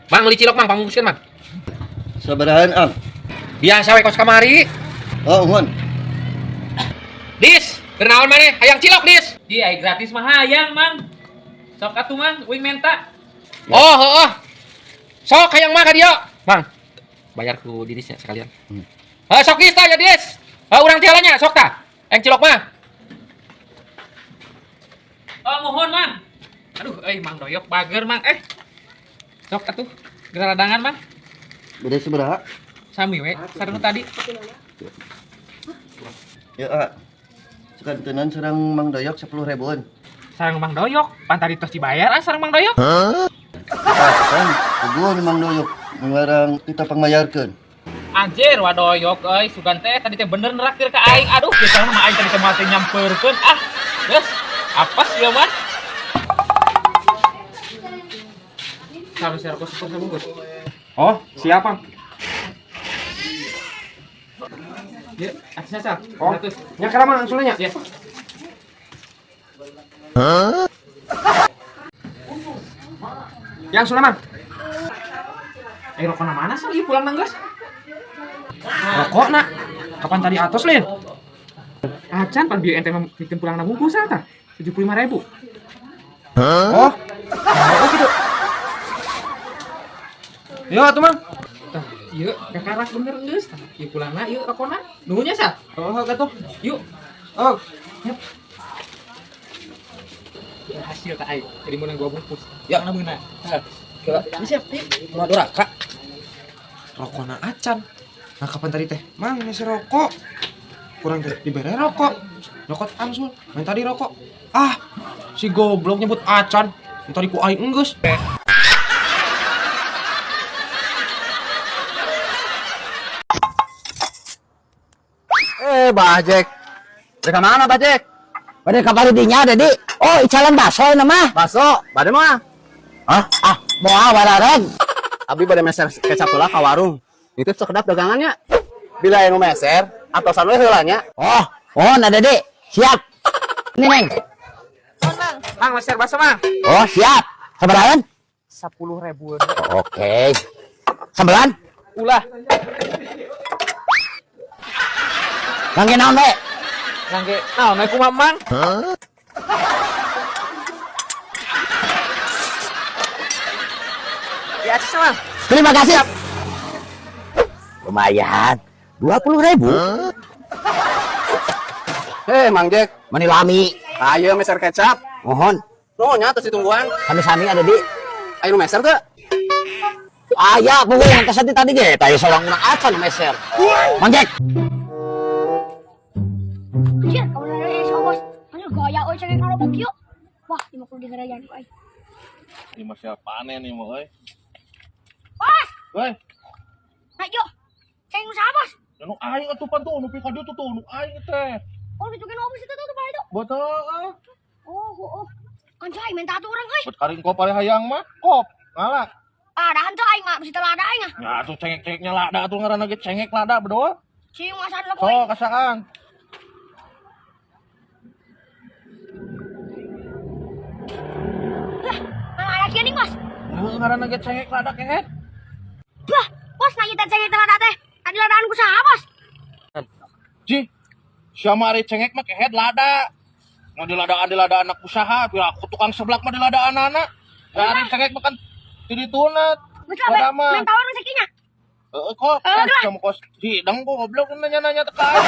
Mang beli cilok mang, pangunguskeun mang. Sabarahan am. Biasa we kos kamari. Oh, uhun. Dis, keur naon maneh? Hayang cilok, Dis. Di ai gratis mah hayang, Mang. Sok atuh, Mang, uing menta. Oh, heeh. Sok hayang mah ka dieu. Mang, bayar ku Didisnya sekalian. Heuh, sok Dis tah ya Dis. Heuh, urang tialanya sok tah. Hayang cilok mah. Oh, mohon, Mang. Aduh, euy Mang Doyok bager, Mang. Sok atuh, geradangan, Mang. Beda sabaraha? Sami we, sareng tadi. Ya, ah. Sakantenan sareng Mang Doyok 10 ribuan. Sareng Mang Doyok, pan tadi tos dibayar ah sareng Mang Doyok. Ah, kan puguh ni Mang Doyok ngarang kita pangmayarkeun. Anjir, wadoyok euy, sugan teh tadi teh bener neraktir ka aing. Aduh, kieu mah aing tadi teh moal teh nyamperkeun. Ah. Geus, apes ieu mah. Sama si rokok super sabungkus. Oh, siap, Mang. Ya, atasnya sal. Oh. 100. Nya kira mang angsulnya nya. Ya. Yang angsulna mang. Rokokna mana sal? Ieu pulang nang geus. Rokokna. Kapan tadi atos, Lin? Acan pan bieu ente mah bikin pulang nang bungkus sal tah. 75.000. Oh. Oh gitu. Yo atuh, Mang. Tah, ieu kakarak bener geus tah. Ieu pulangna ieu rokokna. Nuhun nya sal. Oh, atuh. Yuk. Oh. Yep. Hasil tak aing. Jadi menang 2 bungkus. Ya. Mana beunang? Hah. Ini siap, Mau doraka. Rokokna acan. Nah, kapan tadi teh? Mang, mesi rokok. Kurang teh dibere rokok. Rokok angsul. Main tadi rokok. Ah, si goblok nyebut acan. Yang tadi ku aing enggeus. Bah Jack. Dari mana, Bah Jack? Bade kabar dinya Dedi. Oh, icalan baso nama. Baso, bade mah. Hah? Ah, moal barareng. Abdi bade meser kecap heula ka warung. Nitip sekedap dagangannya. Bila anu meser, atosan we heula nya. Oh, oh nah Dedi. Siap. Ini Neng. Mang, meser baso, Mang. Oh, siap. Sabarahan? 10.000. Oke. Sambelan? Ulah. Ngangge naon we? Ngangge naon we kumaha, Mang? Ya, Mang. Terima kasih. Lumayan. 20.000. Mang Jack. Mani lami. Ayo meser kecap. Mohon. Nuhun nya tos ditungguan. Sami-sami ada di. Ayo nu meser teu? Aya, bohong atas tadi ge. Tadi seorang urang acan meser. Mang Jack. Anjir, kamu nanya sama bos. Anjir, gaya oi cengek ngarobok yuk. Wah, 50 dihargaan oi. Ini masih panen nih mau oi. Bos! Woi, Naik yuk. Cengek nu saha, bos? Nu aing atuh pan tuh nu pika dieu tuh nu aing teh. Oh, gitu kan bos itu tuh itu. Betul ah. Oh, oh, oh. Kan cai minta atuh urang euy. Bet karing kop ari hayang mah, kop. Ngala. Ah, dahan tuh aing mah bisa lada aing ah. Ya atuh cengek-cengeknya lada atuh ngaranna ge cengek lada bedoa. Cium asal lah Sok kasaan. Lah, mana lagi nih, Bos? Heuh ngaranna ge cengek lada kehet. Bah, bos nanya teh cengek lada teh. Tadi ladaan ku saha, Bos? Ji, siapa ari cengek mah kehet lada. Mau diladaan anak usaha, biar aku tukang seblak mah diladaan anak. Ya ari cengek mah kan diditunat. Geus lah, Lada mah. main tawar rezekinya. Heeh kok, Heeh, lah. sama kos hidang kok goblok nanya-nanya teh ka aing.